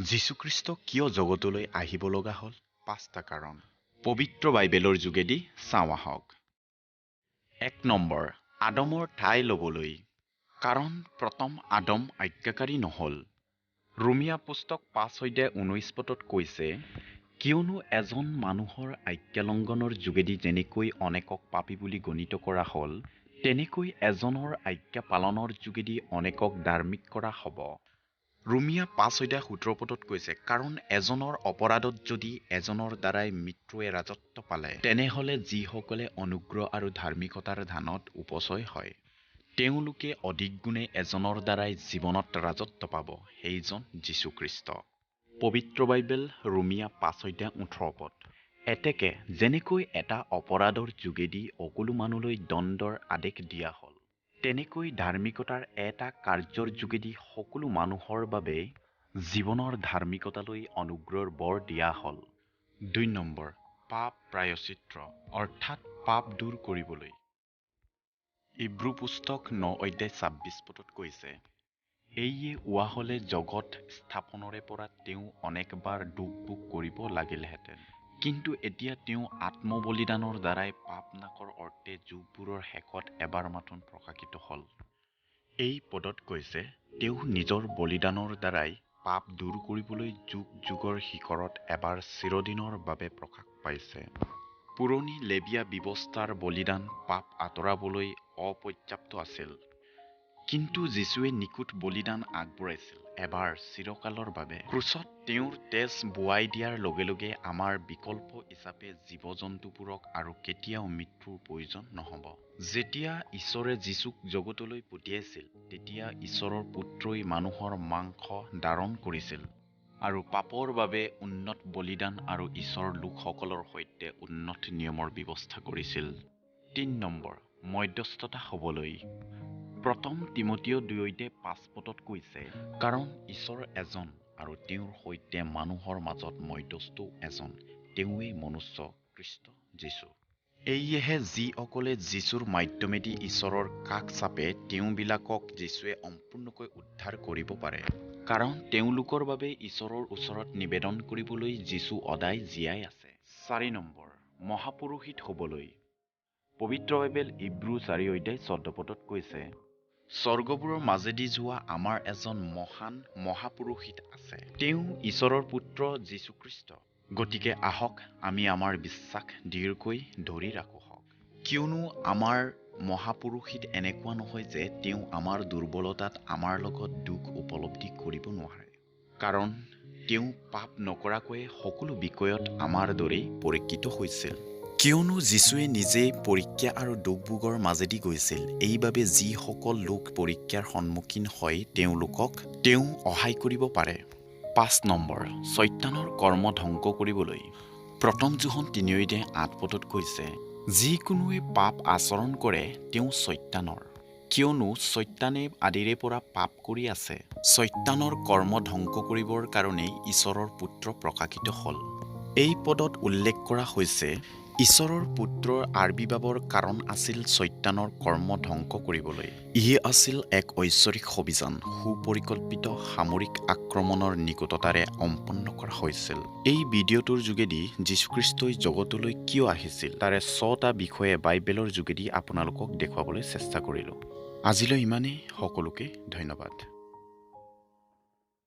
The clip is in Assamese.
যীশুখ্ৰীষ্ট কিয় জগতলৈ আহিব লগা হ'ল? পাঁচটা কাৰণ পবিত্ৰ বাইবেলৰ যোগেদি চাওঁ আহক। 1 নম্বৰ, আদমৰ ঠাই ল'বলৈ। কাৰণ প্ৰথম আদম আজ্ঞাকাৰী নহ'ল। ৰোমিয়া পুস্তক 5 অধ্যায় 19 পদত কৈছে, কিয়নো এজন মানুহৰ আজ্ঞালংঘনৰ যোগেদি যেনেকৈ অনেকক পাপী বুলি গণিত কৰা হ'ল, তেনেকৈ এজনৰ আজ্ঞা পালনৰ যোগেদি অনেকক ধাৰ্মিক কৰা হ'ব। ৰোমিয়া 5 অধ্যায় 17 পদত কৈছে, কাৰণ এজনৰ অপৰাধত যদি এজনৰ দ্বাৰাই মৃত্যুৱে ৰাজত্ব পালে, তেনেহ'লে যিসকলে অনুগ্ৰহ আৰু ধাৰ্মিকতাৰ দানত উপচয় হয়, তেওঁলোকে অধিক গুণে এজনৰ দ্বাৰাই জীৱনত ৰাজত্ব পাব, সেইজন যীশুখ্ৰীষ্ট। পবিত্ৰ বাইবেল ৰোমিয়া 5 অধ্যায় 18 পদ। এতেকে যেনেকৈ এটা অপৰাধৰ যোগেদি সকলো মানুহলৈ দণ্ডৰ আদেশ দিয়া হ'ল, তেনেকৈ ধাৰ্মিকতাৰ এটা কাৰ্যৰ যোগেদি সকলো মানুহৰ বাবে জীৱনৰ ধাৰ্মিকতালৈ অনুগ্ৰহৰ বৰ দিয়া হ'ল। 2 নম্বৰ, পাপ প্ৰায়শ্চিত্ৰ, অৰ্থাৎ পাপ দূৰ কৰিবলৈ। ইব্ৰু পুস্তক 9 অধ্যায় 26 পদত কৈছে, এইয়ে হোৱা হ'লে জগত স্থাপনৰে পৰা তেওঁ অনেকবাৰ দুখ ভোগ কৰিব লাগিলহেঁতেন, কিন্তু এতিয়া তেওঁ আত্মবলিদানৰ দ্বাৰাই পাপ নাশৰ অৰ্থে যুগবোৰৰ শেষত এবাৰ মাথোন প্ৰকাশিত হ'ল। এই পদত কৈছে, তেওঁ নিজৰ বলিদানৰ দ্বাৰাই পাপ দূৰ কৰিবলৈ যুগ যুগৰ শিখৰত এবাৰ চিৰদিনৰ বাবে প্ৰকাশ পাইছে। পুৰণি লেবীয়া ব্যৱস্থাৰ বলিদান পাপ আঁতৰাবলৈ অপৰ্যাপ্ত আছিল, কিন্তু যীশুৱে নিখুঁত বলিদান আগবঢ়াইছিল এবাৰ চিৰকালৰ বাবে। ক্ৰুচত তেওঁৰ তেজ বোৱাই দিয়াৰ লগে লগে আমাৰ বিকল্প হিচাপে জীৱ-জন্তুবোৰক আৰু কেতিয়াও মৃত্যুৰ প্ৰয়োজন নহ'ব। যেতিয়া ঈশ্বৰে যীশুক জগতলৈ পঠিয়াইছিল, তেতিয়া ঈশ্বৰৰ পুত্ৰই মানুহৰ মাংস ধাৰণ কৰিছিল আৰু পাপৰ বাবে উন্নত বলিদান আৰু ঈশ্বৰৰ লোকসকলৰ সৈতে উন্নত নিয়মৰ ব্যৱস্থা কৰিছিল। 3 নম্বৰ, মধ্যস্থতা হ'বলৈ। প্ৰথম তীমথিয় 2 অধ্যায় 5 পদত কৈছে, কাৰণ ঈশ্বৰ এজন আৰু তেওঁৰ সৈতে মানুহৰ মাজত মধ্যস্থও এজন, তেওঁৱেই মনুষ্য খ্ৰীষ্ট যীশু। এইয়েহে যিসকলে যীশুৰ মাধ্যমেদি ঈশ্বৰৰ কাষ চাপে, তেওঁবিলাকক যীশুৱে সম্পূৰ্ণকৈ উদ্ধাৰ কৰিব পাৰে, কাৰণ তেওঁলোকৰ বাবে ঈশ্বৰৰ ওচৰত নিবেদন কৰিবলৈ যীশু সদায় জীয়াই আছে। 4 নম্বৰ, মহাপুৰোহিত হ'বলৈ। পবিত্ৰ বাইবেল ইব্ৰু 4 অধ্যায় 14 পদত কৈছে, স্বৰ্গবোৰৰ মাজেদি যোৱা আমাৰ এজন মহান মহাপুৰোহিত আছে, তেওঁ ঈশ্বৰৰ পুত্ৰ যীশুখ্ৰীষ্ট। গতিকে আহক আমি আমাৰ বিশ্বাস দৃঢ়কৈ ধৰি ৰাখোঁ হওক, কিয়নো আমাৰ মহাপুৰোহিত এনেকুৱা নহয় যে তেওঁ আমাৰ দুৰ্বলতাত আমাৰ লগত দুখ উপলব্ধি কৰিব নোৱাৰে, কাৰণ তেওঁ পাপ নকৰাকৈয়ে সকলো বিষয়ত আমাৰ দৰেই পৰীক্ষিত হৈছিল। কিয়নো যীশুৱে নিজেই পৰীক্ষা আৰু দুখ ভোগৰ মাজেদি গৈছিল, এইবাবে যিসকল লোক পৰীক্ষাৰ সন্মুখীন হয় তেওঁলোকক তেওঁ সহায় কৰিব পাৰে। 5 নম্বৰ, চয়তানৰ কৰ্ম ধ্বংস কৰিবলৈ। প্ৰথম যোহন 3 অধ্যায় 8 পদত কৈছে, যিকোনোৱে পাপ আচৰণ কৰে তেওঁ চয়তানৰ, কিয়নো চয়তানে আদিৰে পৰা পাপ কৰি আছে। চয়তানৰ কৰ্ম ধ্বংস কৰিবৰ কাৰণেই ঈশ্বৰৰ পুত্ৰ প্ৰকাশিত হ'ল। এই পদত উল্লেখ কৰা হৈছে, ঈশ্বৰৰ পুত্ৰৰ আৱিৰ্ভাৱৰ কাৰণ আছিল চয়তানৰ কৰ্ম ধ্বংস কৰিবলৈ। ই আছিল এক ঐশ্বৰিক অভিযান, সুপৰিকল্পিত সামৰিক আক্ৰমণৰ নিকটতাৰে সম্পন্ন কৰা হৈছিল। এই ভিডিঅ'টোৰ যোগেদি যীশুখ্ৰীষ্টই জগতলৈ কিয় আহিছিল তাৰে 6টা বিষয়ে বাইবেলৰ যোগেদি আপোনালোকক দেখুৱাবলৈ চেষ্টা কৰিলোঁ। আজিলৈ ইমানেই, সকলোকে ধন্যবাদ।